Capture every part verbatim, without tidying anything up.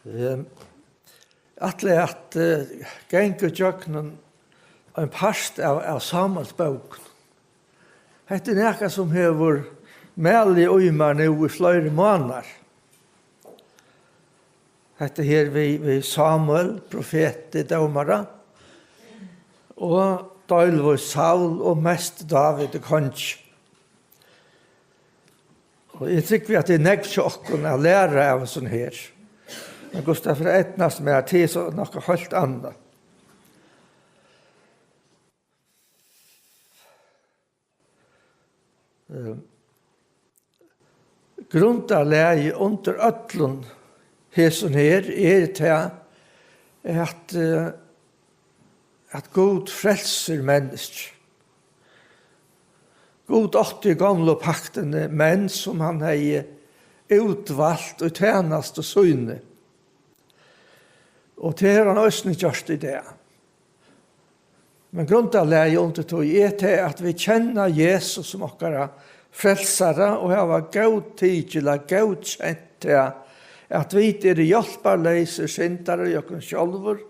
Ehm, ætli at, eh, ganga ígjøgnum ein part av, av Sámuelsbók. Hetta er nakað, sum hevur malið í mær nú í fleiri mánaðar. Hetta her við, við Sámuel, profeti, dómara, og deilvíst Saul og mest Dávid, kongi. Og eg trúgvi, at tað er nógv hjá okkum at læra av hesum her. Men hvussu tað fer at eydnast mær, tað er so nakað heilt annað. Eh, grundarlagið undir øllum hesum her er tað, at, eh, at Gud frelsir menniskju. Gud átti í gomlu paktini menn, sum hann hevði útvalt í tænastu síni. Og tað hevur hann eisini gjørt í dag. Men grundarlagið undir tí er tað, at vit kenna Jesus sum okkara frelsara og hava góðtikið, ella góðkent tað, at vit eru hjálparleysir syndarar í okkum sjálvur,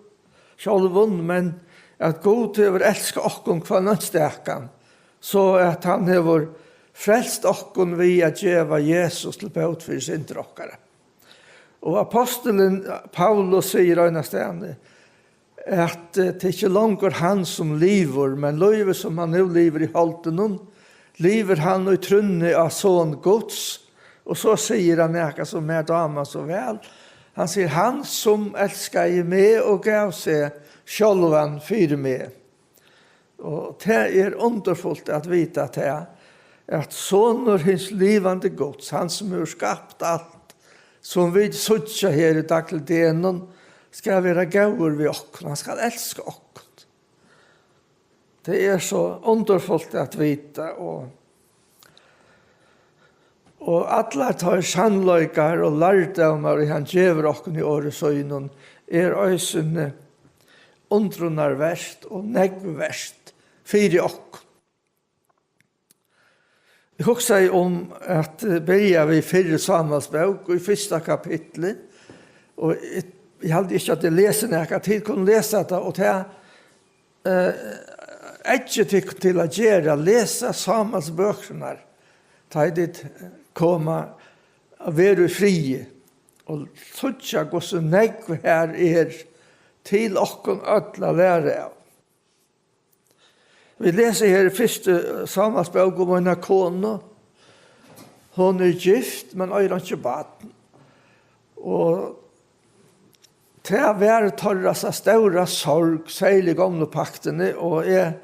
sjálvum, men at Gud hevur elskað okkum hvønn einstakan, so at hann hevur frelst okkum við at geva Jesus til bót fyri syndir okkara. Og apostulin Paulus sigur einastaðni, at, eh, tað er ikki longur hann, sum livir, men lívið, sum hann nú livir í holdinum, livir hann í trúnni á Son Guds. Og so sigur hann nakað, sum mær dámar so væl. Hann sigur: "Hann, sum elskaði meg og gav seg sjálvan fyri meg." Og tað er undurfult at vita tað, at Sonur hins livandi Guds, hann sum hevur skapt alt, sum vit síggja her í dagligdegnum, skal vera góður við okkum, hann skal elska okkum. Tað er so undurfult at vita, og Og allar teir sannleikar og lærdómar, ið hann gevur okkum í orði sínum, er eisini undrunarvert og nógv vert fyri okkum. Eg hugsaði um at, eh, byrja við fyrru Sámuelsbók í fyrsta kapitli, og eg, eg haldi ikki, at eg lesi nakað, tit kunnu lesa tað, og tað, eh, eggið tykkum til at gera, lesa Sámuelsbøkurnar, tá ið tit koma at vera í friði, og síggja, hvussu nógv har er til okkum øll at læra av. Vit lesa her í fyrstu Sámuelsbók um eina konu. Hon er gift, men eigur einki barn. Og tað var teirra so stóra sorg, serliga í gomlu paktini, og eg,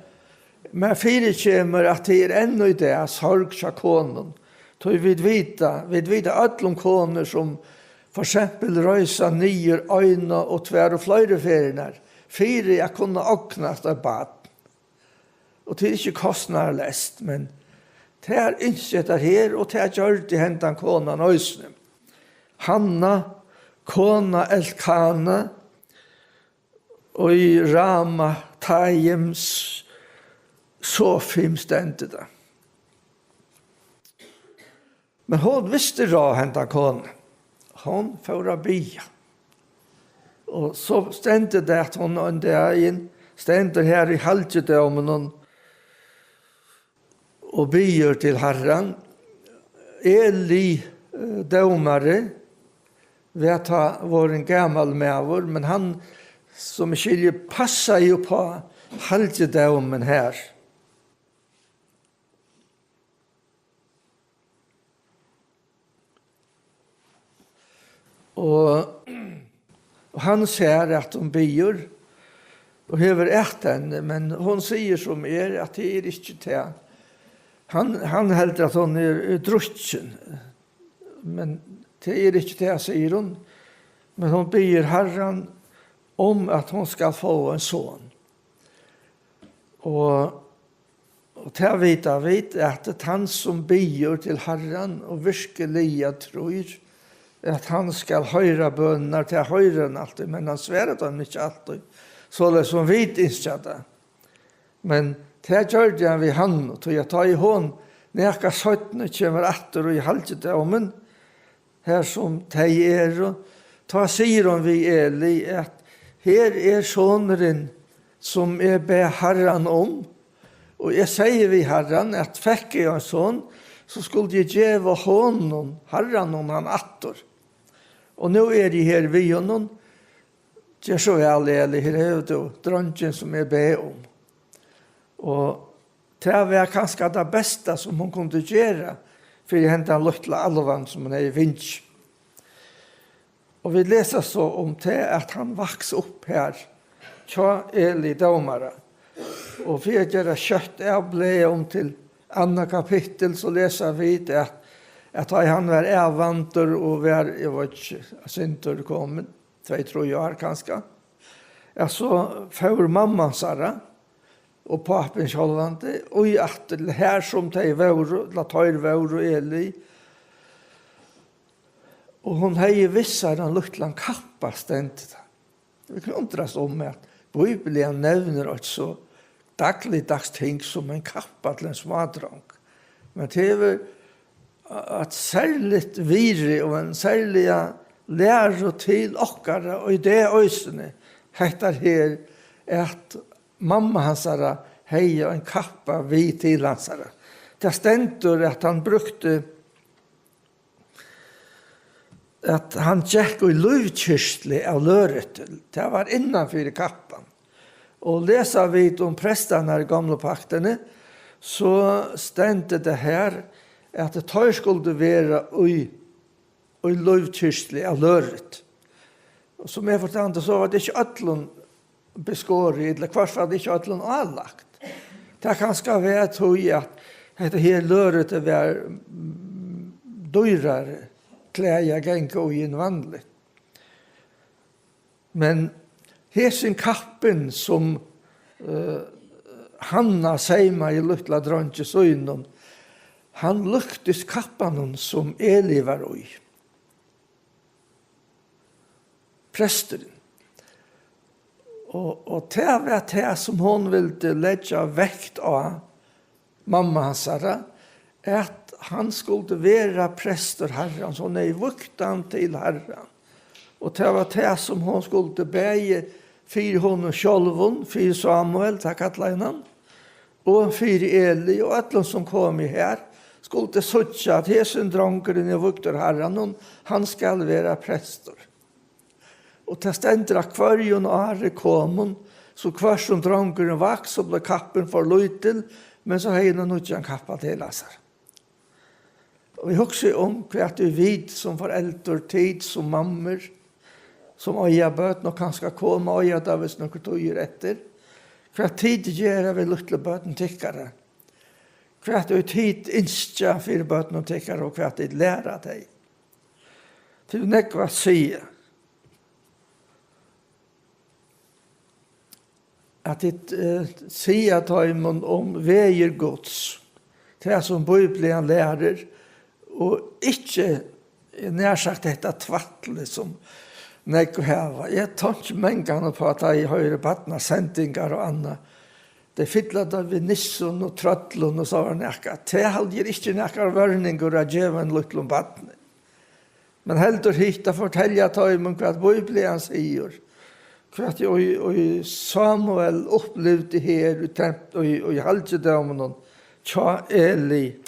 mær fyrikemur, at tað er enn í dag sorg hjá konum. Tí vit vita, vit vita øll um konur, sum for eksempel reisa niður eina og tvær og fleiri ferðirnar fyri at kunna ognast eitt barn. Og tað er ikki kostnaðarleyst, men tað er ynskið hetta her, og tað gjørdi hendan konan eisini. Hanna, kona Elkana, og í Rama Taims Sofim stendur tað. Men hon visti ráð, henda kona. Hon fór at biðja. Og so stendur tað, at hon ein dagin stendur her í halgidóminum og biður til Harran. Eli, eh, dómari, var tá vorðin gamal maður, men hann, sum eg skilji, passaði upp á halgidómin her. Og, og hann sær, at hon biður, og hevur at henni, men hon sigur sum er, at tað er ikki tað. Hann, hann heldur, at hon er, er drukkin, men tað er ikki tað, sigur hon. Men hon biður Harran um, at hon skal fáa ein son. Og Og tað vita vit, at tann, sum biður til Harran og virkiliga trýr, at hann skal hoyra bønirnar, tað hoyrir hann altíð, men hann svarar teimum ikki altíð, soleiðis sum vit ynskja tað. Men tað gjørdi hann við Hannu, tí at tá ið hon nakað seinni kemur aftur í halgidómin, har sum tey eru, Tá sigur hon við Eli, at her er sonurin, sum eg bað Harran um, og eg segði við Harran, at fekk eg ein son, so skuldi eg geva honum, Harranum, hann aftur. Og nú eri eg her við honum. Ger so væl, Eli, her hevur tú dreingin, sum eg bað um. Og tað var kanska tað besta, sum hon kundi gera fyri hendan lítla alvan, sum hon hevði fingið. Og vit lesa so um tað, at hann vaks upp her hjá Eli dómara. Og fyri at gera skjótt av blaði um til annað kapittul, so lesa vit, at, at tá hann var avvandur og var, eg veit ikki, sindur komin, tvey, trý ár kanska, at so fór mamma hansara og pápin sjálvandi, og í aftur, her sum tey vóru, ella teir vóru, Eli, og hon hevði við sær ein lítlan kappa, stendur tað. Vit kunnu undrast um, at Bíblian nevnir eitt so dagligdags ting sum ein kappa til ein smádrong. Men tað hevur eitt serligt virði og ein serliga læru til okkara í dag eisini, hetta her, at mamma hansara hevði ein kappa við til hansara. Tað stendur, at hann brúkti, at hann gekk í lívkyrtli av løritu. Tað var innan fyri kappan. Og lesa vit um prestarnar í Gomlu Paktini, so stendur tað her, at teir skuldu vera í, í lívkyrtli av løritu. Og sum eg fortaldi, so var tað ikki øllum beskorið, ella í hvørt fall ikki øllum álagt. Tað kanska var tí, at hetta her løritið var, mm, dýrari klæði at ganga í enn vanligt. Men hesin kappin, sum, eh, Hanna seymaði lítla dreingi sínum, hann líktist kappanum, sum Eli var í. Presturin. Og, og tað var tað, sum hon vildi leggja vekt á, mamma hansara, at hann skuldi vera prestur Harrans, hon hevði vígt hann til Harran. Og tað var tað, sum hon skuldi bæði fyri honum sjálvum, fyri Samuel, tað kallaði hann, og fyri Eli og øllum, sum komu her, skuldi síggja, at hesin drongurin er vígdur Harranum, hann skal vera prestur. Og tað stendur, at hvørjum ári kom hon, so hvørt sum drongurin vaks, so bleiv kappin for lítil, men so hevði hon nýggjan kappa til hasar. Og eg hugsi um, hvat ið vit sum foreldur, tit sum mammur, sum eiga børn og kanska koma eiga tað, viss nøkur tíð er eftir, hvat tit gera við lítlu børn tykkara. Hvat ið tit ynskja fyri børnum tykkara og hvat tit læra tey. Til nógv at siga. At tit, eh, siga teimum um vegir Guds, tað sum Bíblian lærir, og ikki, eh, nær sagt, hetta tvætlið sum nógv hava. Eg tonkti mangan upp á, tá eg hoyri barnasendingar og annað. Tey fylla tað við nissum og trøllum og so var nakað. Tað haldi eg ikki nakar vørningur at geva einum lítlum barni. Men heldur hitt at fortelja teimum, hvat Bíblian sigur, hvat ið, ið Samuel upplivdi her í temp-, í, í halgidóminum hjá Eli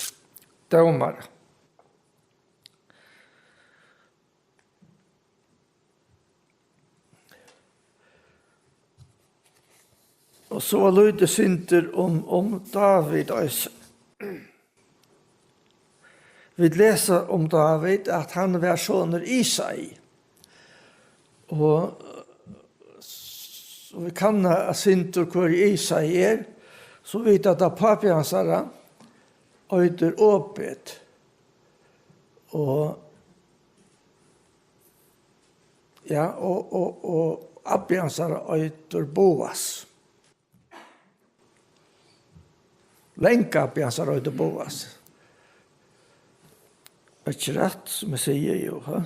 dómara. Og so eitt lítið sindur um, um Dávid eisini. Vit lesa um Dávid, at hann var sonur Isai. Og, eh, s-, vit kanna eitt sindur, hvør Isai er, so vita vit, at pápi hansara eitur Obed. Og, ja, og, og, og abbi hansara eitur Boas. Langabbi hansara eitur Boas. Ikki rætt, sum eg sigi, jú, ha?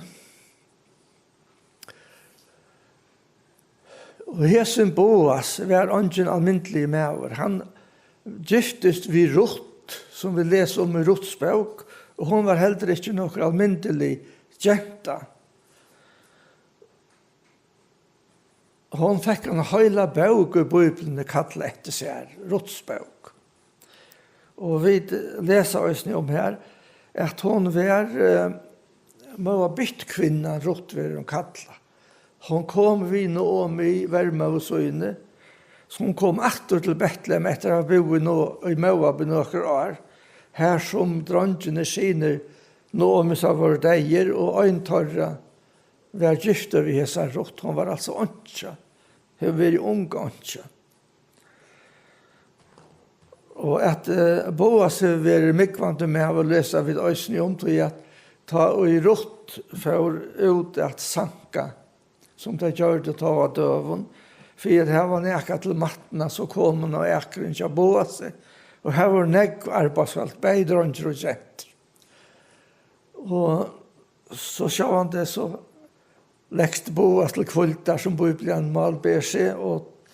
Og hesin Boas var eingin almindiligur maður. Hann giftist við Rutt, sum vit lesa um í Rutts bók, og hon var heldur ikki nøkur almindilig genta. Hon fekk eina heila bók í Bíbliuni kallað eftir sær, Ruts bók. Og vit lesa eisini um her, at hon var, eh, Moabitkvinnan Rutt verður hon kallað. Hon kom við Naomi, vermóður síni, sum kom aftur til Betlehem eftir at hava búð í No-, í Moab í nøkur ár, har sum dreingirnir synir Naomi, sum vóru deyðir, og ein teirra var giftur við hesa Rutt. Hon var altso einkja, hevur verið ung einkja. Og at, eh, Boas hevur verið múgvandi maður, lesa vit eisini um, tí at tá ið Rutt fór út at sanka, sum tey gjørdu tá á døgum, fyri at hava nakað til matna, so kom hon á akurin hjá Boasi, og har vóru nógv arbeiðsfólk, bæði dreingir og gentur. Og so sjálvandi so legst Boas til hvíldar, sum Bíblian mál ber seg, og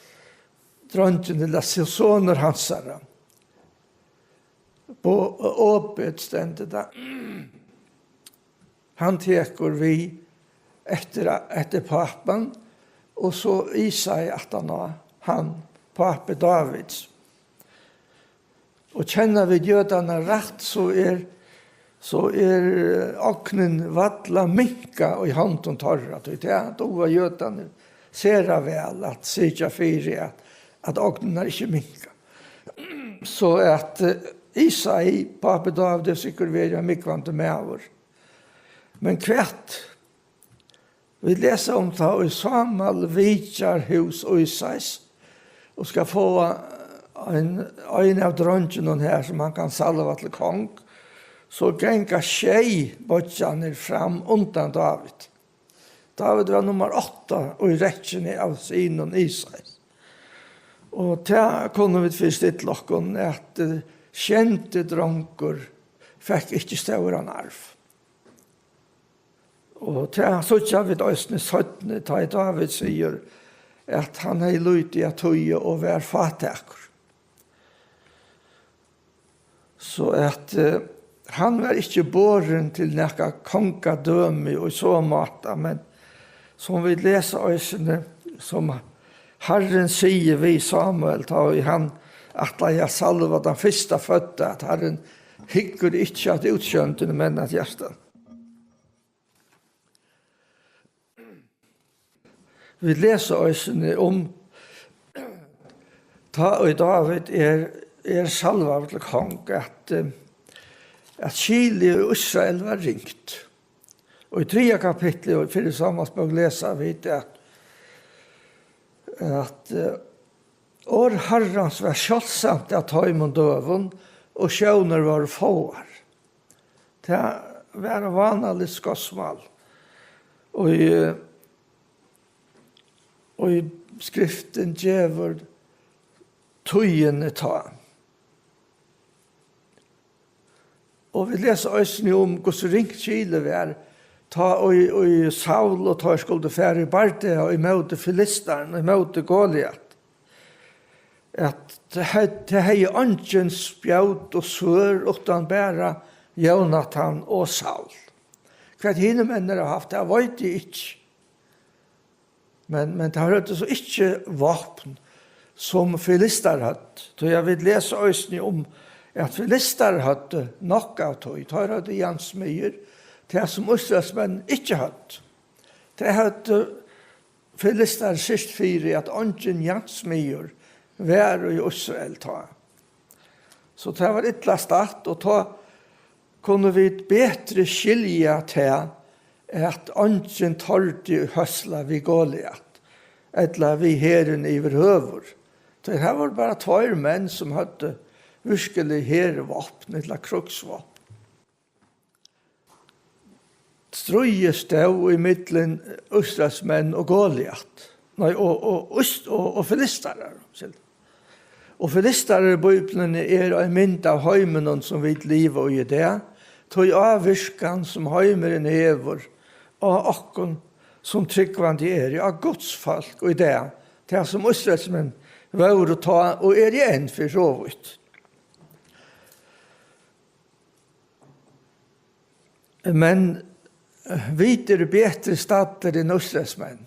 dreingirnir, ella so-, sonur hansara, Bo-, Obed stendur tað, hann tekur við eftir, eftir pápan, og so Isai aftaná hann, pápi Dávids. Og kenna vit jødarnar rætt, so er, so er, eh, ognin valla minkað í hondum teirra, tí tað duga jødarnir sera væl at syrgja fyri, at, at ognirnar ikki minka. So at, eh, Isai, pápi Dávid, hevur sikkurt verið ein múgvandi maður. Men hvat Vit lesa um tá, ið Sámuel vitjar hús Ísais og skal fáa ein, ein av dreingjunum her, sum hann kann salva til kong, so ganga sjey beiggjarnir fram undan Dávid. Dávid var nummar átta í rekkjuni av synum Ísais. Og tað kunnu vit fyristilla okkum, at, eh, sjendi drongur fekk ikki stóran arv. Og tað síggja vit eisini seinni, tá ið Dávid sigur, at hann hevði lítið at týða og var fátækur. So at, eh, hann var ikki borin til nakað kongadømi í so máta, men sum vit lesa eisini, sum Harrin sigur við Sámuel, tá ið hann ætlaði at salva tann fyrsta fødda, at Harrin hyggur ikki at útsjóndini, men at hjartanum. Vit lesa eisini um, tá ið Dávid er, er salvaður til kong, at, eh, at skilið í Ísrael var ringt. Og í triðja kapitli í fyrru Sámuelsbók lesa vit, at, at, eh, orð Harrans var sjáldsamt á teimum døgum, og sjónir vóru fáar. Tað var vánaligt skotsmál, og, og skriftin gevur tíðini tá. Og vit lesa eisini um, hvussu ringt skilið var, tá ið, ið Saul og teir skuldu fara í bardaga ímóti filistaranum, ímóti Goliat, at tað hevði, tað hevði eingin spjót og svørð uttan bara Jónatan og Saul. Hvat hinir menninir hava havt, tað veit eg ikki. Men, men teir høvdu so ikki vápn, sum filistarar høvdu. Tí at vit lesa eisini um, at filistarar høvdu nokk av tí. Teir høvdu jarnsmiðjur, tað sum Ísraelsmenn ikki høvdu. Tað høvdu filistarar syrgt fyri, at eingin jarnsmiður var í Ísrael tá. So tað var illa statt, og tá kunnu vit betri skilja tað, at eingin tordi høsla við Goliat, ella við herin yvirhøvur. Tí har vóru bara tveir menn, sum høvdu virkilig hervápn, ella krígsvápn. Stríðið stóð ímillum Ísraelsmenn og Goliat. Nei, og, og, og, og, og filistarar, umskylda. Og filistarar í Bíbliuni er ein mynd av heiminum, sum vit liva í í dag. Tí ávirkan, sum heimurin hevur á okkum, sum trúgvandi eru, á Guds fólk í dag, tað sum Ísraelsmenn vóru tá og eru enn, fyri so vítt. Men, eh, vit eru betri staddir enn Ísraelsmenn.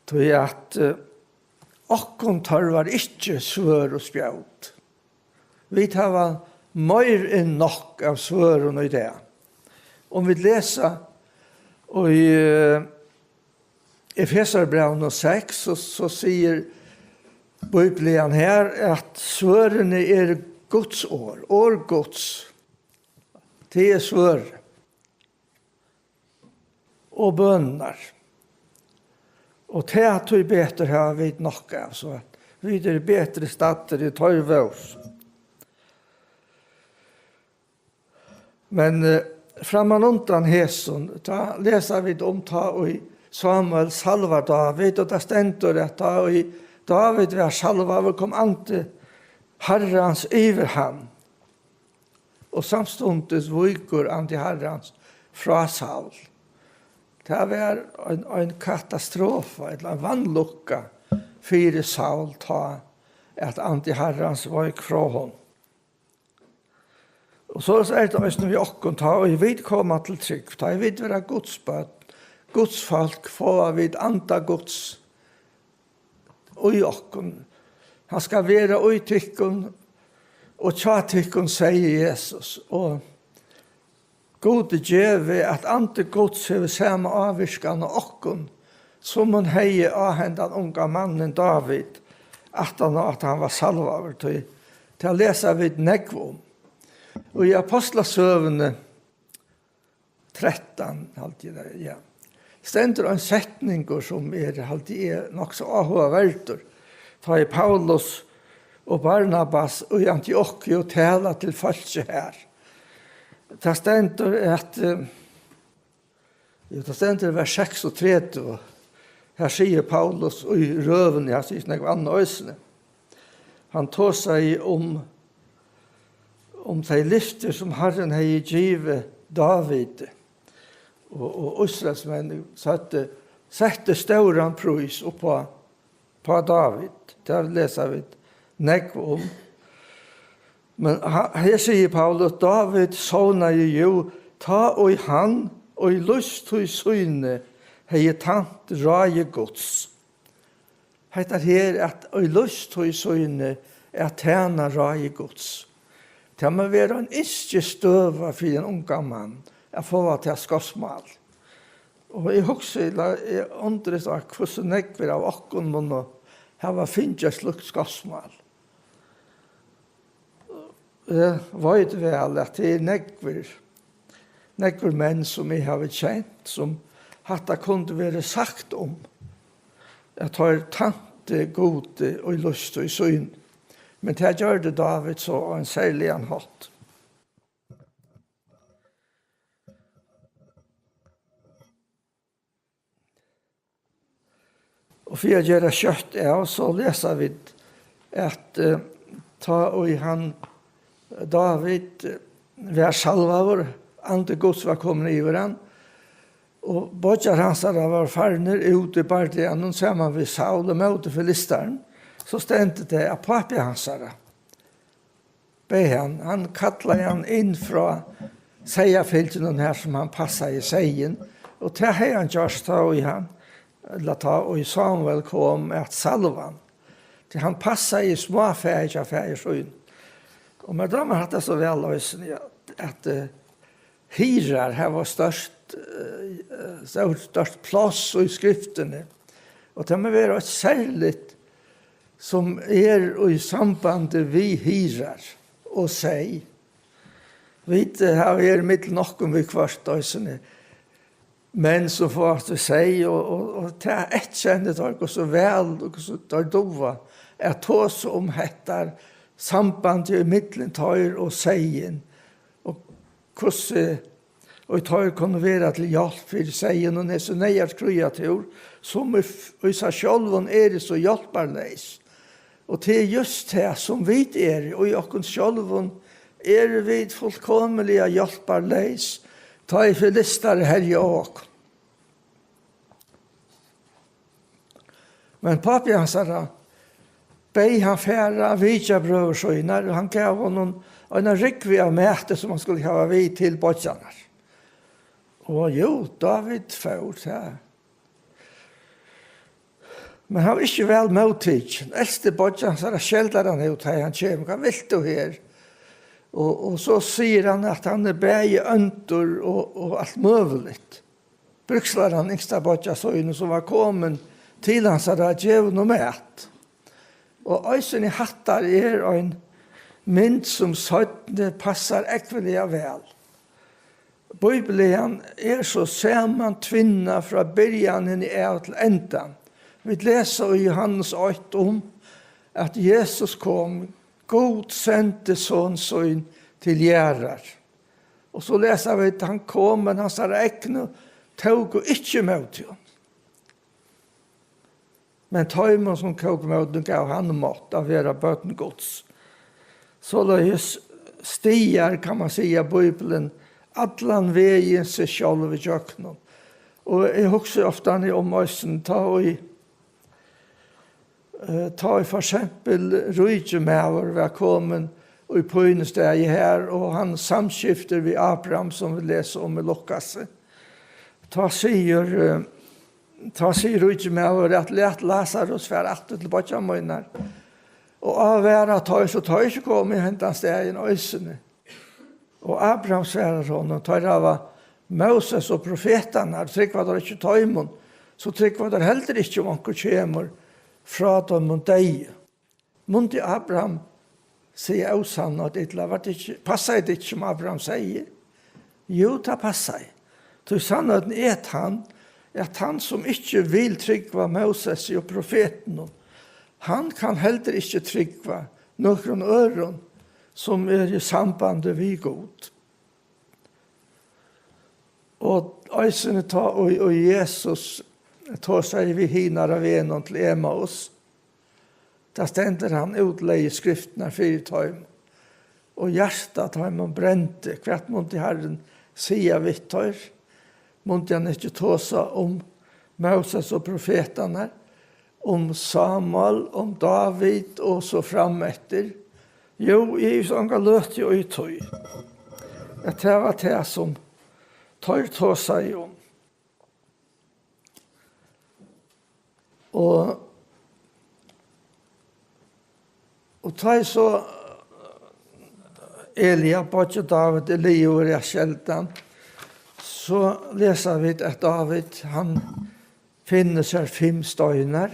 Tí at, eh, okkum tørvar ikki svørð og spjót. Vit hava meir enn nokk av svørðum í dag. Um vit lesa í, eh, Efesarbrævinum seks, so, so sigur Bíblian her, at svørðini eru Guds orð, orð Guds. Tað er svørð. Og bønirnar. Og tað tí betur hava vit nokk av, so at vit eru betri staddir í teir vós. Men, eh, framman undan hesum, tá lesa vit um tá ið Samuel salvar Dávid, og tað stendur at tá ið Dávid var salvaður, kom andi Harrans yvir hann. Og samstundis víkur andi Harrans frá Saul. Tað var ein, ein katastrofa, ella ein vanlukka fyri Saul, tá at andi Harrans veik frá honum. Og soleiðis er tað eisini við okkum, tá ið vit koma til trúgv, tá ið vit verða Guds børn, Guds fólk, fáa vit anda Guds í okkum. Hann skal vera í tykkum og hjá tykkum, segði Jesus. Og Gudi gevi, at andi Guds hevur sama ávirkan á okkum, sum hon hevði á hendan unga mannin Dávid, aftan á at hann var salvaður, tí tað lesa vit nógv um. Og í Apostlasøguni trettan, haldi eg, ja, stendur ein setningur, sum er, haldi eg, nokk so áhugaverdur. Tá ið Paulus og Barnabas í Antiokiu tala til fólkið her. Tað stendur at, eh, jú, tað stendur í vers seksogtretivu. Her sigur Paulus í røðuni, hann sigur ikki nógv annað eisini. Hann tosaði um, um tey lyftir, sum Harrin hevði givið Dávidi. Og, og Ísraelsmenn søgdu, settu stóran prís upp á, á Dávid. Tað lesa vit nógv um. Men ha-, her sigur Paulus, Dávid sovnaði jú, tá ið hann í lívstíð síni hevði tænt ráði Guds. Hetta her, at í lívstíð síni at tæna ráði Guds, tað má vera ein ynskistøða fyri ein ungan mann at fáa tað skáksmál. Og eg hugsi, ella eg undrist á, hvussu nógvir av okkum munnu hava fingið eitt slíkt skáksmál. Eg veit væl, at tað er nógvir, nógvir menn, sum eg havi kent, sum hatta kundi verið sagt um, at teir tæntu Gudi í lívstíð síni. Men tað gjørdi Dávid so á ein serligan hátt. Og fyri at gera skjótt av, so lesa vit, at, eh, tá ið hann, Dávid, eh, var salvaður, andi Guds var komin yvir hann, og beiggjar hansara vóru farnir út í bardaganum saman við Saul ímóti filistarum, so stendur tað, at pápi hansara bað hann, hann kallaði hann inn frá seyðafylginum, har sum hann passaði seyðin, og tað hevði hann gjørt, tá ið hann, ella tá ið Samuel kom at salva hann. Tí hann passaði smáfæið hjá faðir sín. Og mær dámar hatta so væl eisini, at, at, eh, hirðar hava stórt, eh, stórt, stórt pláss í Skriftini. Og tað má vera eitt serligt sum er í sambandi við hirðar og seyð. Vit, eh, hava verið millum okkum viðhvørt eisini, menn sum fáast við seyð, og, og, og tað eyðkennir teir, hvussu væl og hvussu teir duga at tosa um hetta sambandið ímillum teir og seyðin, og hvussu og teir kunnu vera til hjálp fyri seyðin og hesi neyðars kríatúr, sum í, í sær sjálvum eru so hjálparleys. Og tað er júst tað, sum vit eru, og í okkum sjálvum eru vit fullkomiliga hjálparleys, tá ið filistarar herja á okkum. Men pápi hansara bað hann fara at vitja brøður sínar, og hann gav honum eina rúgvu av mati, sum hann skuldi hava við til beiggjarnar. Og jú, Dávid fór, tað. Men hann var ikki væl móttikin. Elsti beiggi hansara skeldar hann út, tá hann kemur. "Hvat vilt tú her?" Og, og so sigur hann, at hann er bæði óndur og, og alt møguligt. Bríkslar hann yngsta beiggja sínum, sum var komin til hansara, at geva honum mat. Og eisini hattar er ein mynd, sum seinni passar ógvuliga væl. Bíblian er so samantvinnað frá byrjanini av til endan. Vit lesa í Jóhannes eitt um, at Jesus kom, Gud sendi Son sín til jarðar. Og so lesa vit, hann kom, men hansara egnu tóku ikki ímóti honum. Men teimum, sum tóku ímóti honum, gav hann mátt at vera børn Guds. Soleiðis stigar, kann man siga, Bíblian allan vegin seg sjálv ígjøgnum. Og eg hugsi ofta um eisini, tá ið, eh, tá ið for eksempel ríki maður var komin í pínustaði her, og hann samskiftir við Abraham, sum vit lesa um í Lukasi. Tá sigur, eh, tá sigur ríki maður, at, "Lat Lasarus fara aftur til beiggjar mínar og avvara teir, so teir ikki koma í hendan staðin eisini." Og Abraham svarar honum, "Teir hava Móses og profetarnar, trúgva teir ikki teimum, so trúgva teir heldur ikki, um onkur kemur frá teimum deyði." Mundi Abraham siga ósannheit ella var tað ikki, passaði tað ikki, sum Abraham segði? Jú, tað passaði. Tí sannheitin er tann, at hann, sum ikki vil trúgva Mósesi og profetunum, hann kann heldur ikki trúgva nøkrum øðrum, sum er í sambandi við Gud. Og eisini tá, og, og Jesus tosaði við hinar á vegnum til Emmaus, tá stendur, hann útlegði skriftirnar fyri teimum, og hjarta teimum brendi. Hvat mundi Harrin siga við teir? Mundi hann ikki tosa um Móses og profetarnar, um Sámuel, um Dávid og so fram eftir? Jú, eg ivist onga løtu í tí, at tað var tað, sum teir tosaðu um. Og, og tá ið so Elia, beiggi Dávid, er liðugur at skelda, so lesa vit, at Dávid, hann finnur sær fimm steinar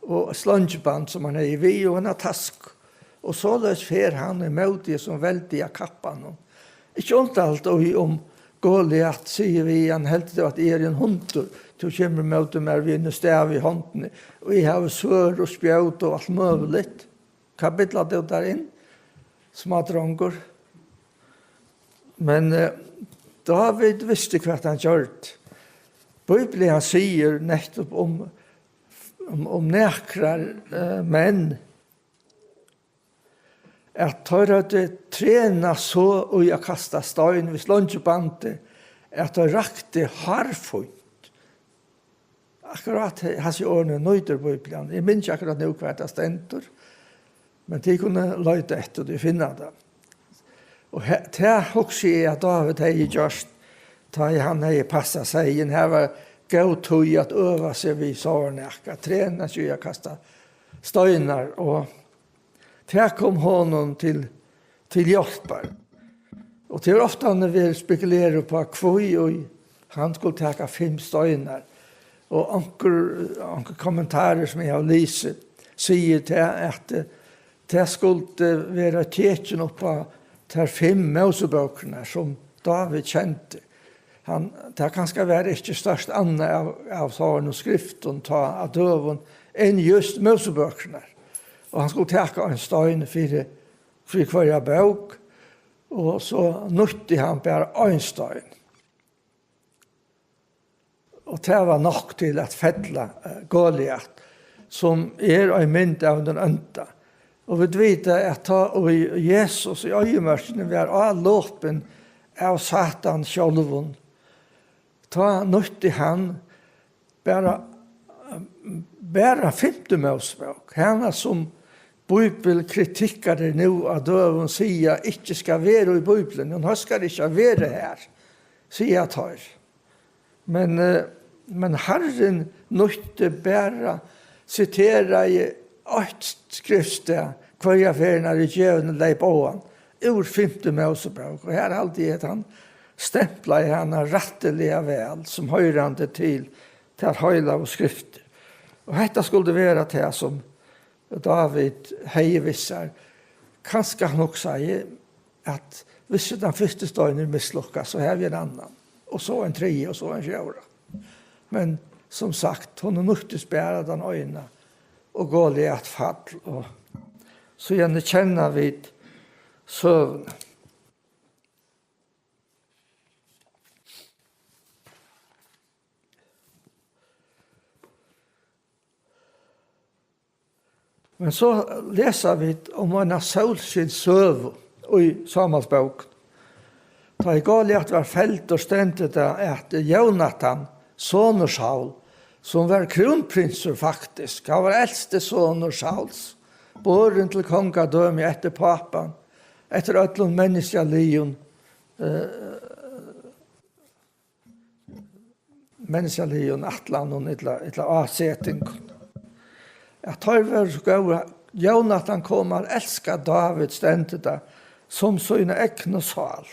og slongiband, sum hann hevði við, og eina tasku. Og soleiðis fer hann ímóti hesum veldiga kappanum. Ikki undarligt, og um Goliat sigur við hann, "Heldur tú, at eg eri ein hundur? Tú kemur ímóti mær við einum stavi í hondini, og eg havi svørð og spjót og alt møguligt. Hvat billar tú tær inn, smádrongur?" Men, eh, Dávid visti, hvat hann gjørdi. Bíblian sigur nettupp um, um, um nakrar, eh, menn, at teir høvdu trenað so í at kasta stein við slongibandi, at teir raktu hárfínt. Akkurát he-, hasi orðini nýtir Bíblian. Eg minnist ikki akkurát nú, hvar tað stendur, men tit kunnu leita eftir tí og finna tað. Og he-, tað hugsi eg, at Dávid hevði gjørt, tá ið hann hevði passað seyðin. Her var góð tíð at øva seg við sovorðið nakað, trena seg í at kasta steinar, og tað kom honum til, til hjálpar. Og tað er ofta, hann verður spekulerað upp á, hví og hann skuldi taka fimm steinar. Og onkur, onkur kommentarar, sum eg havi lisið, sigur tað, at, eh, tað skuldi vera tekin upp á tær fimm Mósebøkurnar, sum Dávid kendi. Hann, tað kanska var ikki stórt annað av, av sovorðnum skriftum tá á døgum enn júst Mósebøkurnar. Og hann skuldi taka ein stein fyri, fyri hvørja bók, og so nýtti hann bara ein stein. Og tað var nokk til at fella, eh, Goliat, sum er ein mynd av hinum ónda. Og vit vita, at tá ið Jesus í oyðimørkini var álopin av Satan sjálvum, tá nýtti hann bara, bara fimtu Mósebók, hana sum bíbilkritikkarar nú á døgum siga ikki skal vera í Bíbliuni, hon hóskar ikki at vera har, siga teir. Men, eh, men Harrin nýtti bara, siteraði eitt skriftstað, hvørja ferð hann hevði givið leyp á hann, úr fimtu Mósebók. Og her haldi eg, at hann stemplaði hana rættiliga væl, sum hoyrandi til tær heilagu skriftir. Og hetta skuldi vera tað, sum Dávid hevði við sær. Kanska hann hugsaði, at hvis tann fyrsti steinurin mislukkaðist, so havi eg ein annan, og so ein triðja, og so ein fjórða. Men sum sagt, honum nýttist bara tann eina, og Goliat fall, og síðani kenna vit søguna. Men so lesa vit um eina sólskinssøgu í Sámuelsbók. Tá ið Goliat var feldur, stendur tað, at Jónatan, sonur Saul, sum var krúnprinsur faktiskt, hann var elsti sonur Sauls, borin til kongadømi eftir pápan, eftir øllum menniskjaligum, eh, menniskjaligum ætlanum ella, ella ásetingum. At teir vóru so góðir, Jónatan kom at elska Dávid, stendur tað, sum sína egnu sál.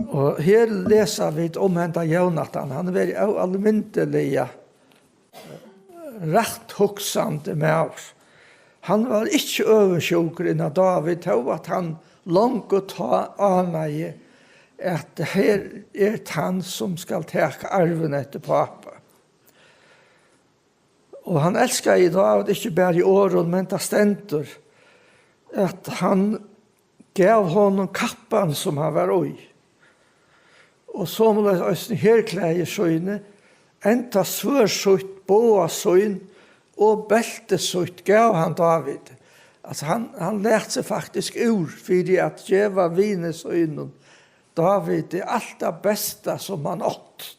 Og her lesa vit um henda Jónatan. Hann er óalmindiliga rætthugsandi maður. Hann var ikki øvundsjúkur inn á Dávid, tó at hann longu tá ánaði, at her er tann, sum skal taka arvin eftir pápa. Og hann elskaði Dávid ikki bara í orðum, men tað stendur, at hann gav honum kappan, sum hann var í. Og somuleiðis eisini herklæðir síni, enda svørð sítt, boga sín og belti sítt gav hann Dávid. Altso, hann, hann læt seg faktiskt úr fyri at geva vini sínum Dávid alt tað besta, sum hann átti.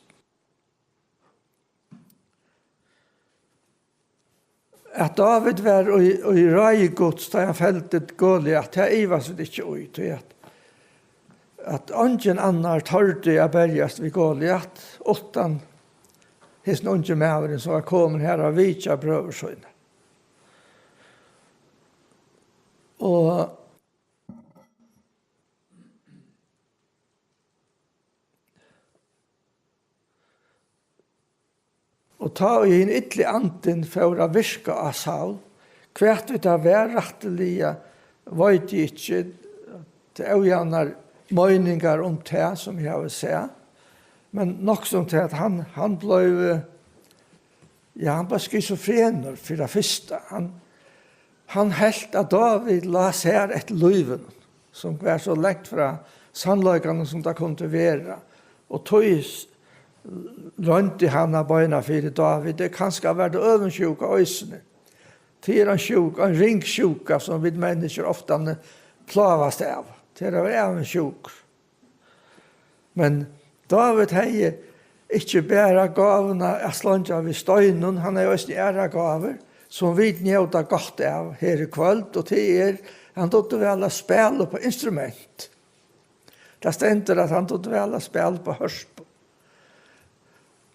At Dávid var í, í ráði Guds, tá hann feldi Goliat, tað ivast vit ikki í, tí at, at eingin annar tordi at berjast við Goliat, uttan hesin ungi maðurin, sum var komin her at vitja brøður sínar. Og Og tá ið hin illi andin fór at virka á Saul, hvat ið tað var rættiliga, veit eg ikki, tað eru ójavnar meiningar um tað, sum eg havi sæð, men nokk sum tað, at hann, hann bleiv, ja, hann bleiv skizofrenur fyri tað fyrsta. Hann, hann helt, at Dávid lá sær eftir lívinum, sum var so langt frá sannleikanum, sum tað kundi vera. Og tí s-, royndi hann at beina fyri Dávid. Tað kanska var tað øvundsjúka eisini. Tað er ein sjúk, ein ring sjúka, sum vit menniskjur ofta plágast av. Tað er at vera avundsjúkur. Men Dávid hevði ikki bara gávuna at sleingja við steinum, hann hevði eisini aðrar gávur, sum vit njóta gott av her í kvøld, og tað er, hann dugdi væl at spæla upp á instrument. Tað stendur, at hann dugdi væl at spæla upp á hørpu.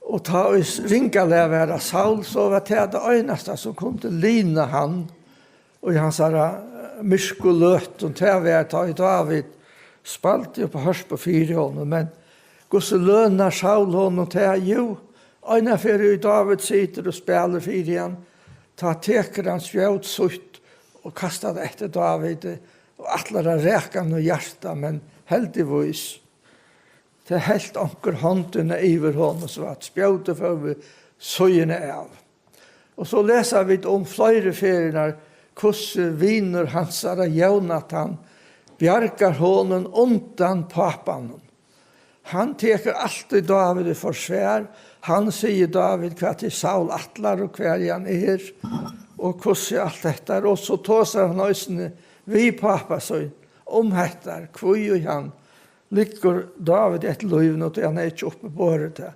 Og tá ið ringalag var á Saul, so var tað tað einasta, sum kundi lina hann í hansara, eh, myrku løtum, tað var, tá ið Dávid spældi upp á hørpu fyri honum. Men hvussu lønar Saul honum tað? Jú, eina ferð ið Dávid situr og spælir fyri hann, tá tekur hann spjót sítt og kastar tað eftir Dávid og ætlar at raka hann í hjartað, men heldigvís, tað helt onkur hondina yvir honum, so at spjótið fór við síðuna av. Og so lesa vit um fleiri ferðirnar, hvussu vinur hansara, Jónatan, bjargar honum undan pápanum. Hann tekur altíð Dávid í forsvar. Hann sigur Dávid, hvat ið Saul ætlar og hvar hann er, og hvussu alt hetta er. Og so tosar hann eisini við pápa sín um hetta, hví ið hann liggur Dávid eftir lívinum, tí hann hevði ikki uppiborið tað.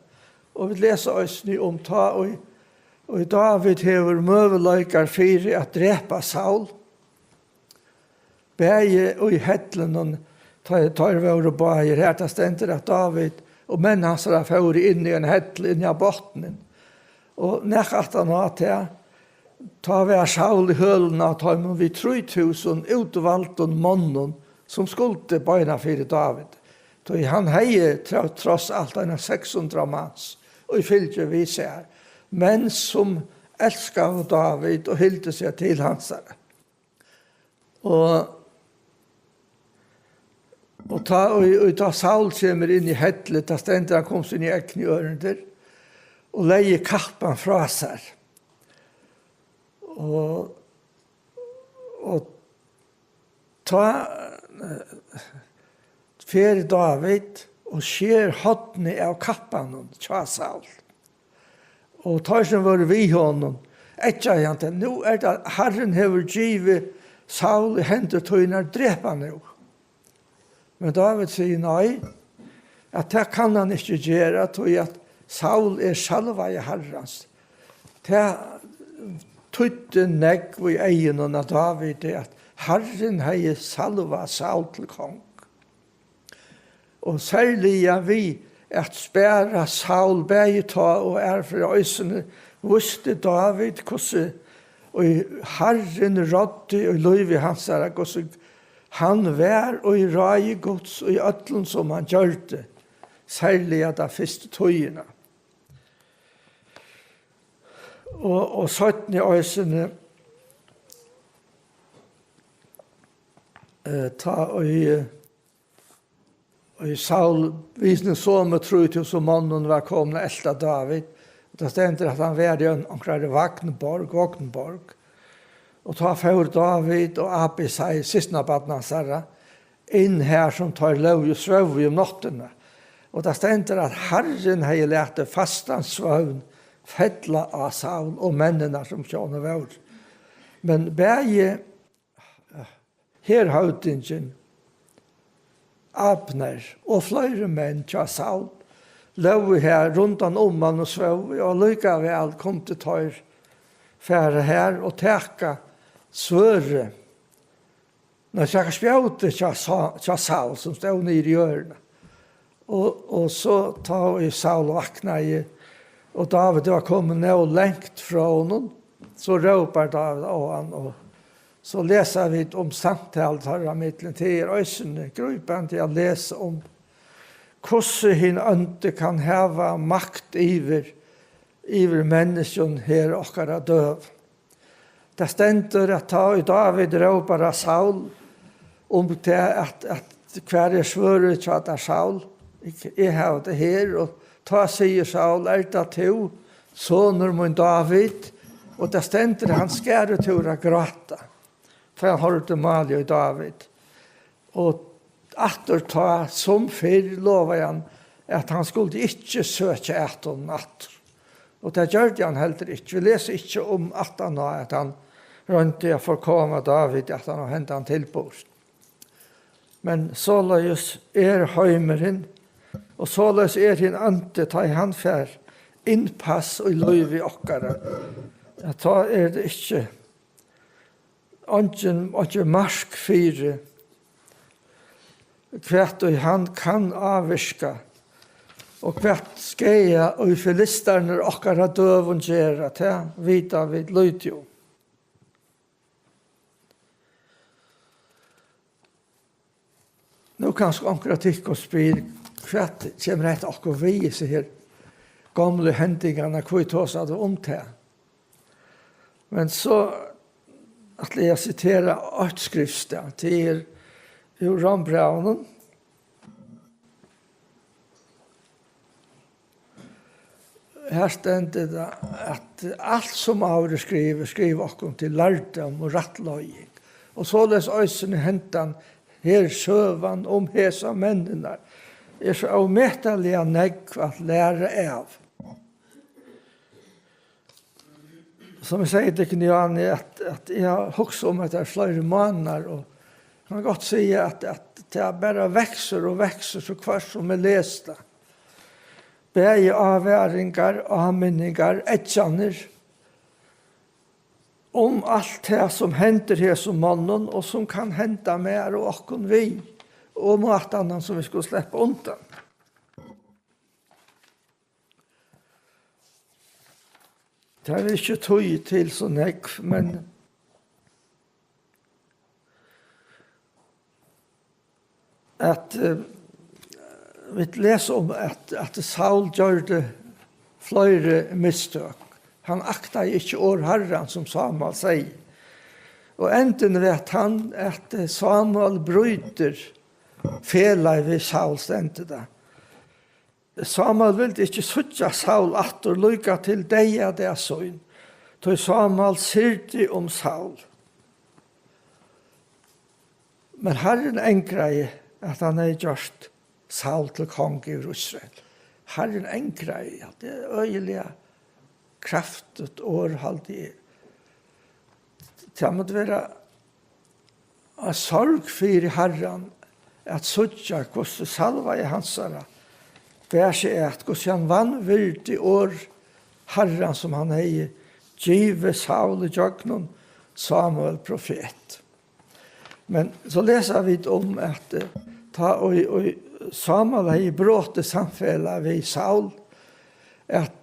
Og vit lesa eisini um tá, og, og Dávid hevur møguleikar fyri at drepa Saul, bæði í hellinum, tá, teir vóru báðir her, tað stendur, at Dávid Og menn hansara fóru inn í ein hella, inn á botnin. Og nakað aftan á tað, tá var Saul í hølunum á teimum við trý túsund útvaldum monnum, sum skuldu beina fyri Dávid. Tí hann hevði tro-, tross alt einar seks hundrað mans í fylgi við sær, menn sum elskaðu Dávid og hildu seg til hansara. Og, og tá, og, og tá Saul kemur inn í hellið, tá stendur hann kom seg inn í egnu ørundir og legði kappan frá sær. Og, og tá, eh, fer Dávid og sker hornið av kappanum hjá Saul. Og teir, sum vóru við honum, eggjaðu hann til: "Nú er tað, Harrin hevur givið Saul í hendur tínar, drep hann nú." Men Dávid sigur nei, at tað kann hann ikki gera, tí at Saul er salvaði Harrans. Tað týddi nógv í eygunum á Dávidi, at Harrin hevði salvað Saul til kong. Og serliga við at spara Saul bæði tá og aðraferð eisini, vísti Dávid, hvussu í Harrin ráddi í lívi hansara, hvussu hann var í ráði Guds í øllum, sum hann gjørdi, serliga ta fyrstu tíðina. Og, og seinni eisini, eh, tá í, í Saul við sínum somu trý túsund monnum var komin at elta Dávid. Og tað stendur, at hann var í ein, onkrari vagnborg, vognborg. Og tá fór Dávid og Abisai, systkinabarn hansara, inn har, sum teir lógu og svóvu um náttina. Og tað stendur, at Harrin hevði latið fastan svøvn fella á Saul og menninar, sum hjá honum vóru. Men bæði herhøvdingin Abner og fleiri menn hjá Saul lógu her rundan um hann og svóvu, og allíkavæl kundu teir fara her og taka svørðið, nei, taka spjótið hjá Sa-, hjá Saul, sum stóð niðri í jørðini. Og, og so tá ið Saul vaknaði, og Dávid var komin nóg langt frá honum, so rópar Dávid á hann, og so lesa vit um samtalu teirra millum. Tað er eisini grípandi at lesa um, hvussu hin óndi kann hava makt yvir, yvir menniskjum her okkara døgum. Tað stendur, at tá ið Dávid rópar á Saul um tað, at, at hvar er svørðið hjá tær, Saul? Eg, eg havi tað her, og tá sigur Saul: "Er tað tú, sonur mín Dávid?" Og tað stendur, hann skar út úr at gráta, tá hann hoyrdi málið í Dávid. Og aftur tá, sum fyrr, lovaði hann, at hann skuldi ikki søkja at honum aftur. Og tað gjørdi hann heldur ikki. Vit lesa ikki um aftan á, at hann royndi at forkoma Dávid, at hann hendi hann tilburð. Men soleiðis er heimurin, og soleiðis er hin óndi, tá ið hann fær innpass í lívi okkara, at tá er tað ikki eingin, eingin mark fyri, hvat ið hann kann ávirka, og hvat skaða ið filistarnir okkara døgum gera, tað vita vit lítið um. Nú kanska onkur av tykkum spyr, hvat kemur hetta okkum við, hesi her gomlu hendingarnar, hví tosar tú um tað? Men so ætli eg at sitera eitt skriftstað, tað er úr Rómbrævinum. Her stendur tað, at alt sum áður er skrivað, skrivað okkum til lærdóm og rættleiðing. Og soleiðis eisini hendan her søgan um hesar menninar er so ómetaliga nógv at læra av. Sum eg segði tykkum, Jani, at, at eg havi hugsað um hetta í fleiri mánaðar, og kann gott siga, at, at tað bara veksur og veksur, so hvørt sum eg lesi tað. Bæði ávaringar, áminningar, eggjanir um alt tað, sum hendir hesum monnum, og sum kann henda mær og okkum við, og um alt annað, sum vit skulu sleppa undan. Har er ikki tíð til so nógv, men at, eh, vit lesa um, at, at Saul gjørdi fleiri mistøk. Hann aktaði ikki orð Harrans, sum Sámuel segði. Og endin var tann, at, eh, Sámuel brýtur felag við Saul, stendur tað. Sámuel vildi ikki síggja Saul aftur líka til deyðadag sín, tí Sámuel syrgdi um Saul. Men Harrin angraði, at hann hevði gjørt Saul til kong yvir Ísrael. Harrin angraði, ja, tað er øgiliga kraftigt orð, haldi eg. Tað mátti vera av sorg fyri Harran at síggja, hvussu salvaði hansara bar seg at, hvussu hann vanvirdi orð Harran, sum hann hevði givið Saul í gjøgnum Sámuel profet. Men so lesa vit um, at, eh, tá ið, ið Sámuel hevði brotið samfelag við Saul, at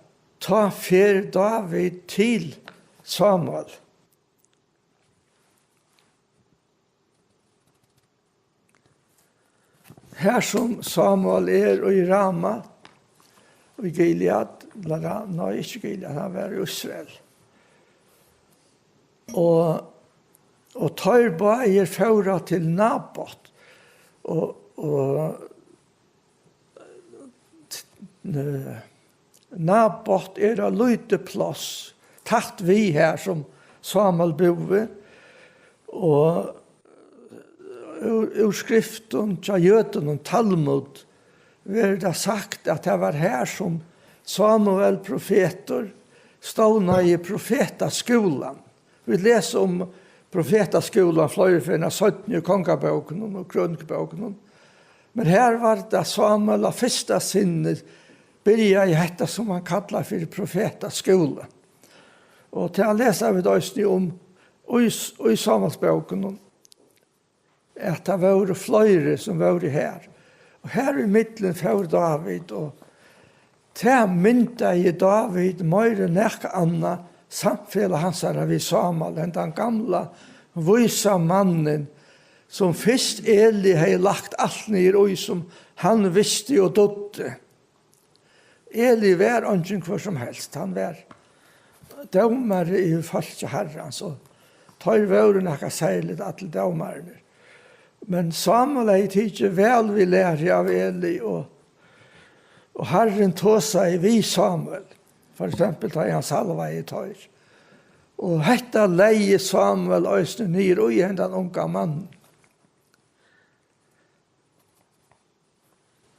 tá fer Dávid til Sámuel. Har sum Sámuel er í Rama, í Gilead, ella Ra-, nei, ikki Gilead, hann var í Ísrael. Og, og teir báðir fóru til Nabot, og, og, eh, Nabot er eitt lítið pláss, tætt við har sum Sámuel búði, og úr, úr skriftum hjá jødunum, Talmud, verður tað sagt, at tað var har sum Sámuel profetur stovnaði profetaskúlan. Vit lesa um profetaskúlan fleiri ferðir, seinni í Kongabókunum og Krønikubókunum. Men har var tað Sámuel á fyrsta sinni byrjaði hetta, sum hann kallar fyri profetaskúla. Og tað lesa vit eisini um í, í Sámuelsbókunum, at tað vóru fleiri, sum vóru har. Og har í millum fór Dávid, og tað myndaði Dávid meira enn nakað annað samfelag hansara við Sámuel, hendan gamla, vísa mannin, sum fyrst Eli hevði lagt alt niður í, sum hann visti og dugdi. Eli var eingin hvør sum helst, hann var dómari yvir fólki Harrans, og teir vóru nakað serligt, allir dómararnir. Men Sámuel hevði tikið væl við læru av Eli, og, og Harrin tosaði við Sámuel, for eksempel tá ið hann salvaði teir. Og hetta legði Sámuel eisini niður í hendan unga mann.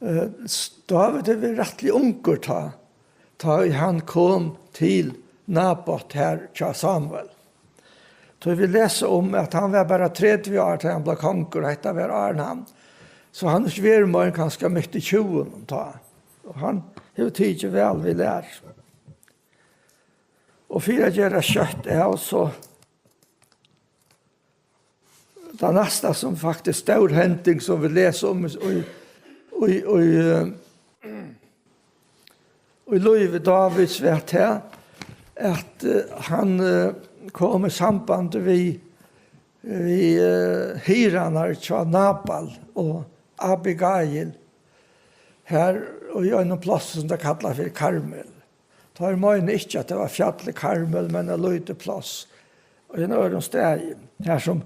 Eh, s-, Dávid hevur verið rættiliga ungur tá, tá ið hann kom til Nabot har hjá Sámuel. Tá vit lesa um, at hann var bara tretivu ár, tá hann bleiv kongur, hetta var áðrenn hann. So hann hevur ikki verið meir enn kanska mitt í tjúgunum tá. Og hann hevur tikið væl við læru. Og fyri at gera skjótt av, so tað næsta, sum faktiskt stór hending, sum vit lesa um í, í, í, eh, í lívi Dávids, var tað, at, eh, hann, eh, kom í samband við, við, eh, hirðarnar hjá Nabal og Abigail, har í einum plássi, sum tað kallar fyri Karmel. Teir meina ikki, at tað var fjallið Karmel, men eitt lítið pláss. Og ein øðrum staði, har sum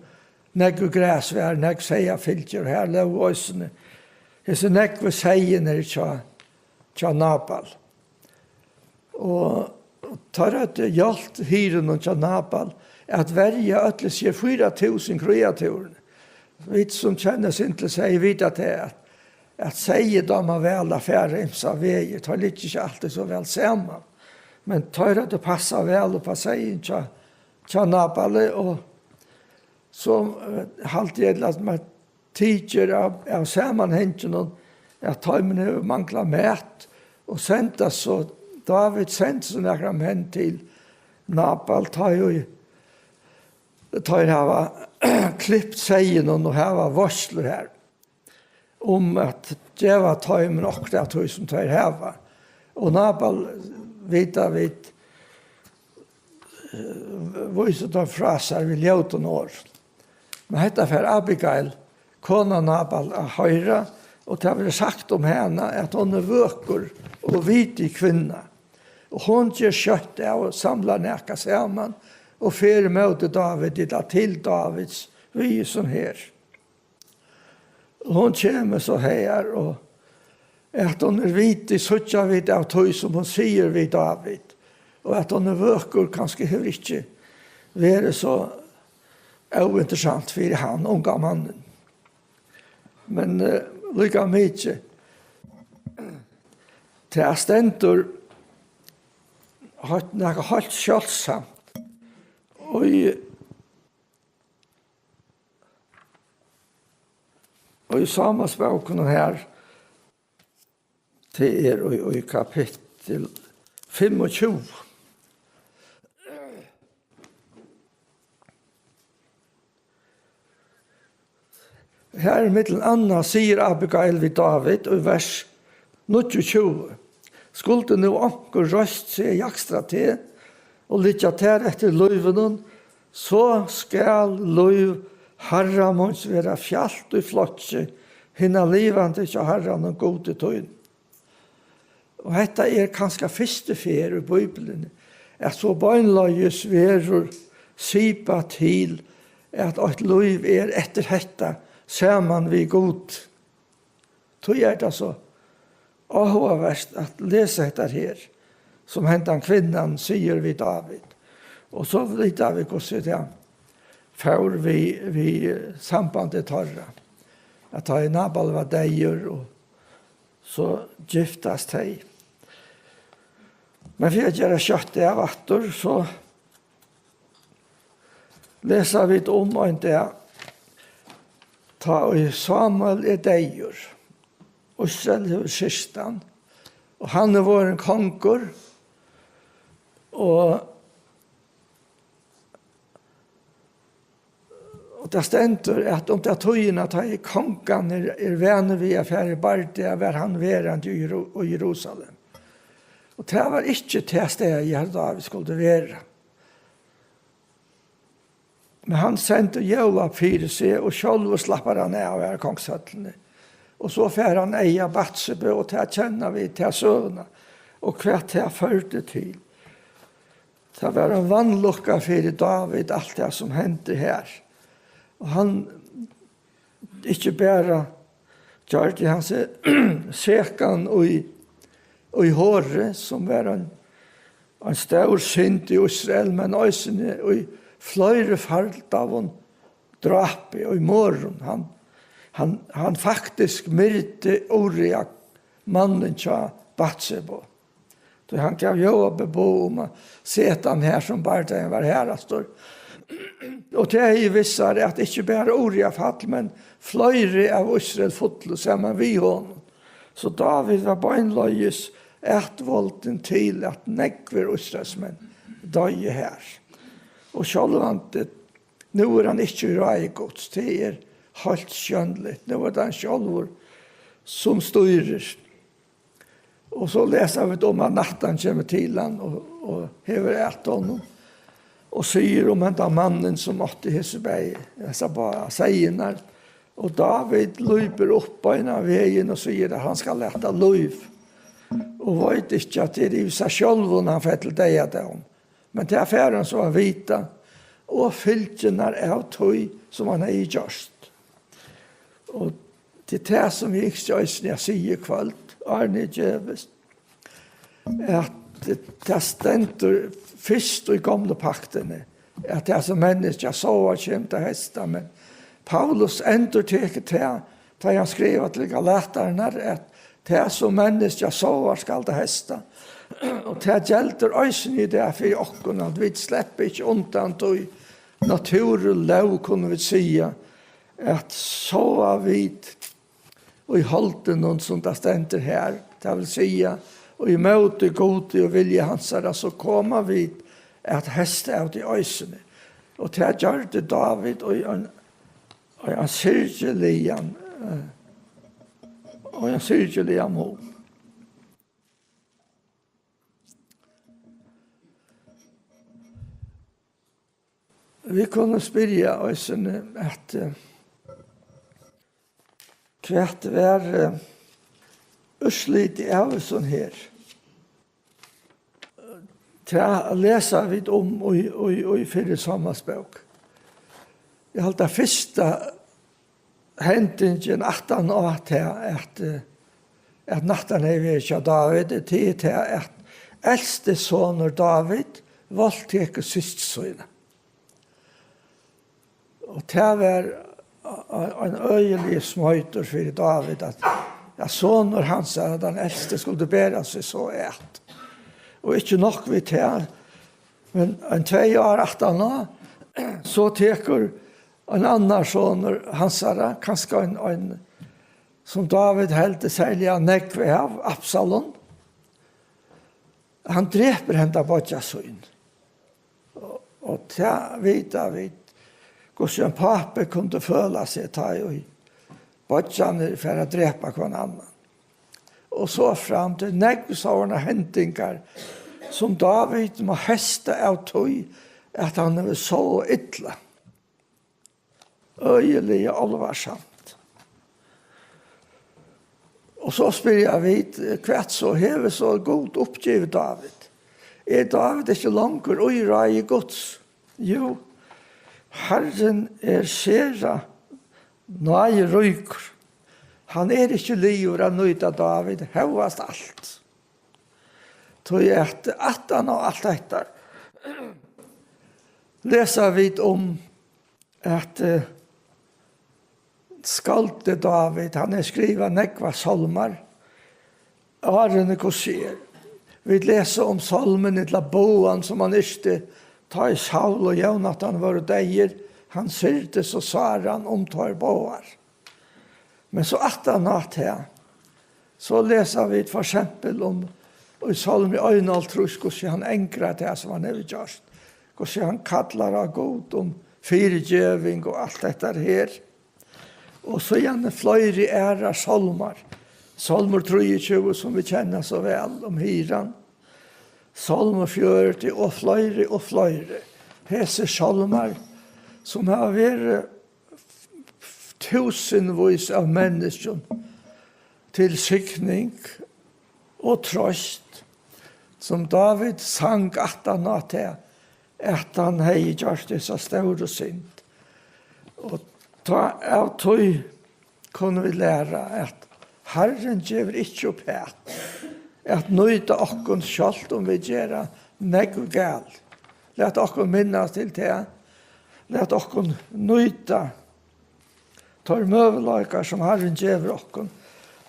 nógv gras var, nógv seyðafylgir, og har lógu eisini hesi nógvu seyðirnir hjá, hjá Nabal. Og teir høvdu hjálpt hirðunum hjá Nabal at verja øll hesi fýra túsund kríatúrini. Vit sum kenna eitt sindur til seyð vita tað, at, at seyði dámar væl at fara ymsar vegir. Teir liggja ikki altíð so væl saman. Men teir høvdu passað væl upp á seyðin hjá, hjá Nabali, og so, eh, haldi eg, at mær tykir av, av samanhanginum, at teimum hevur manglað mat, og senda so, Dávid sendi so nakrar menn til Nabal, tá ið teir hava klipt seyðin og hava veitslur har, um at geva teimum okkurt av tí, sum teir hava. Og Nabal, vita vit, vísir tað frá sær við ljótum orðum. Men hetta fær Abigail, kona Nabal, at hoyra, og tað verður sagt um hana, at hon er vøkur og vitig kvinna. Og hon ger skjótt av og samlar nakað saman og fer móti Dávid, ella til Dávids, við sum her. Og hon kemur so her, og at hon er vitig, síggja vit av tí, sum hon sigur við Dávid. Og at hon er vøkur, kanska hevur ikki verið so óinteressant fyri hann, unga mannin. Men, eh, líka mikið, tað stendur heilt, nakað heilt sjáldsamt í, í Sámuelsbókunum her, tað er í, í kapittul fimmogtjúgu. Her millum annað sigur Abigail við Dávid í vers níggjuogtjúgu: Skuldi nú onkur reist seg jakstra teg og liggja tær eftir lívinum, so skal lív harra míns vera fjalt í flokki hinna livandi hjá Harranum Gudi tínum. Og hetta er kanska fyrstu ferð í Bíbliuni, at so beinleiðis verður sipað til, at eitt lív er eftir hetta saman við Gud. Tí er tað so áhugavert at lesa hetta her, sum hendan kvinnan sigur við Dávid. Og so vita vit, hvussu tað fór við, við sambandi teirra. At tá ið Nabal var deyður, og so giftast tey. Men fyri at gera skjótt av aftur, so lesa vit um ein dag, tá ið Sámuel er deyður. Ísrael hevur skilt hann, og hann er vorðin kongur, og Og tað stendur, at um ta tíðina, tá ið kongarnir eru vanir við at fara í bardaga, var hann verandi í Jeru-, í Jerusalem. Og tað var ikki tað staðið, har Dávid skuldi vera. Men hann sendir Jóab fyri seg, og sjálvur slappar hann av her á kongshøllini. Og so fær hann eyga Batsebu, og tað kenna vit, ta søguna, og hvat tað førdi til. Tað var ein vanlukka fyri Dávid, alt tað sum hendi her. Og hann ikki bara gjørdi hann seg sekan í, í hori, sum var ein, ein stór synd í Ísrael, men eisini í fleirfaldaðum drápi, í morðum. Hann, hann, hann faktisk myrdi Uria, mannin hjá Batsebu. Tí hann gav Jóabi boð um at seta hann har, sum bardagin var harðastur. Og tað hevði við sær, at ikki bara Uria fall, men fleiri av Ísrael fullu saman við honum. So Dávid var beinleiðis atvoldin til, at nógvir Ísraelsmenn doyðu har. Og sjálvandi, nú er hann ikki í ráði Guds. Tað er heilt sjónligt. Nú er tað hann sjálvur, sum stýrir. Og so lesa vit um, at Natan kemur til hann og, og hevur at honum og sigur um hendan mannin, sum átti hesi bæði, hesar báðar seyðirnar. Og Dávid lýpur upp beinan vegin og sigur, at hann skal lata lív, og veit ikki, at tað er yvir sær sjálvum, hann fær til deyðadóm. Men tað fær hann so at vita, og fylgjurnar av tí, sum hann hevði gjørt. Og tað er tað, sum eg ynski eisini at siga í kvøld, áðrenn eg gevist, at tað stendur fyrst í gomlu paktini, at tað, sum menniskja sáar, kemur til at heysta, men Paulus endurtekur tað, tá hann skrivar til Galatararnar, at tað, sum menniskja sáar, skal tað heysta. Og tað geldur eisini í dag fyri okkum, at vit sleppa ikki undan tí náttúrulóg, kunnu vit siga, at sáa vit í holdinum, sum tað stendur her, tað vil siga, og ímóti Gudi og vilja hansara, so koma vit at heysta av tí eisini. Og tað gjørdi Dávid í ein, í ein syrgiligan, eh, í ein syrgiligan mun. Vit kunnu spyrja eisini, at, eh, hvat var, eh, úrslitið av hesum her? Tað lesa vit um í, í, í fyrru Sámuelsbók. Eg haldi, at fyrsta hendingin aftan á tað, at, eh, at Natan hevði verið hjá Dávid, tað er tað, at elsti sonur Dávid valdtekur systur sína. Og tað var ein, ein øgiligur smeitur fyri Dávid, at, at sonur hansara, tann elsti, skuldi bera seg so at. Og ikki nokk við tað, men ein tvey ár aftaná, so tekur ein annar sonur hansara, kanska ein, ein sum Dávid heldur serliga nógv av, Absalom, hann drepur henda beiggja sín. Og, og tað vita vit, hvussu ein pápi kundi føla seg, tá ið beiggjarnir fara at drepa hvønn annan. Og so fram til nógv sovorðnar hendingar, sum Dávid má heysta av tí, at hann hevur sovið illa. Øgiliga álvarsamt. Og so spyrja vit, hvat so? Hevur so Gud uppgivið Dávid? Er Dávid ikki longur í ráði Guds? Jú, Harrin er sera náðiríkur. Hann er ikki liðugur at nýta Dávid, hóast alt. Tí at aftan á alt hetta, lesa vit um at, eh, skáldið Dávid, hann hevur skrivað nógvar sálmar. Árini, hvussu er? Vit lesa um sálmin ella bogan, sum hann yrkti, tá ið Saul og Jónatan vóru deyðir. Hann syrgdi so sáran um teir báðar. Men so aftan á tað, so lesa vit for eksempel um, í Sálmi einoghálvtrýss, hvussu hann angrar tað, sum hann hevur gjørt, hvussu hann kallar á Gud um fyrigeving og alt hetta her. Og síðani fleiri aðrar sálmar. Sálmur trýogtjúgu, sum vit kenna so væl, um hirðan. Sálmur fjøruti og fleiri og fleiri. Hesir sálmar, sum hava verið túsundvís av menniskjum til signing og trøst, sum Dávid sang aftan á tað, at hann hevði gjørt hesa stóru synd. Og tá, av tí kunnu vit læra, at Harrin gevur ikki upp hat at nýta okkum, sjálvt um vit gera nógv galið. Lat okkum minnast til tað. Lat okkum nýta teir møguleikar, sum Harrin gevur okkum.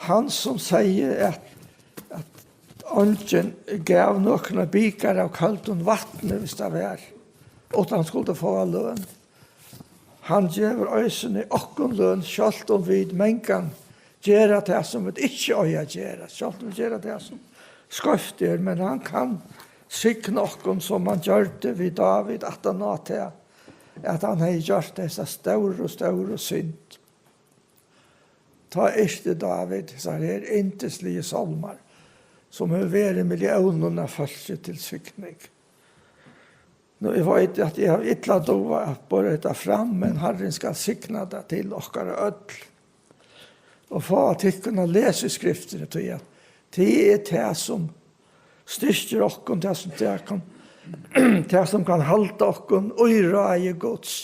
Hann, sum segði, at, at eingin gav nøkrum ein bikar av køldum vatni, hvis tað var, uttan hann skuldi fáa løn. Hann gevur eisini okkum løn, sjálvt um vit mangan gera tað, sum vit ikki eiga at gera, sjálvt um vit gera tað, sum skeivt er, men hann kann signa okkum, sum hann gjørdi við Dávid, aftan á tað, at hann hevði gjørt hesa stóru, stóru synd. Tá yrkti Dávid hesar her yndisligu sálmar, sum hevur verið milliónum av fólki til signing. Nú, eg veit, at eg havi illa dugað at bera hetta fram, men Harrin skal signa tað til okkara øll. Og fáa tykkum at lesa í Skriftini, tí at tað er tað, sum styrkir okkum, tað sum, tað kann, tað sum kann halda okkum í ráði Guds,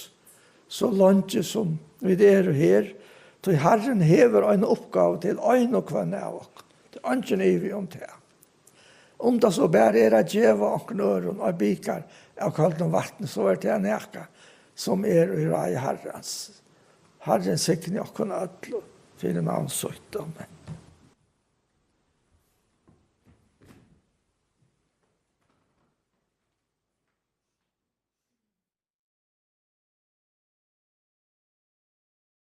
so leingi sum vit eru her, tí Harrin hevur eina uppgávu til ein og hvønn av okkum. Tað er eingin ivi um tað. Um tað so bara er at geva onkrum øðrum ein bikar av køldum vatni, so er tað nakað, sum er í ráði Harrans. Harrin signi okkum øll fyri navns sítt. Amen.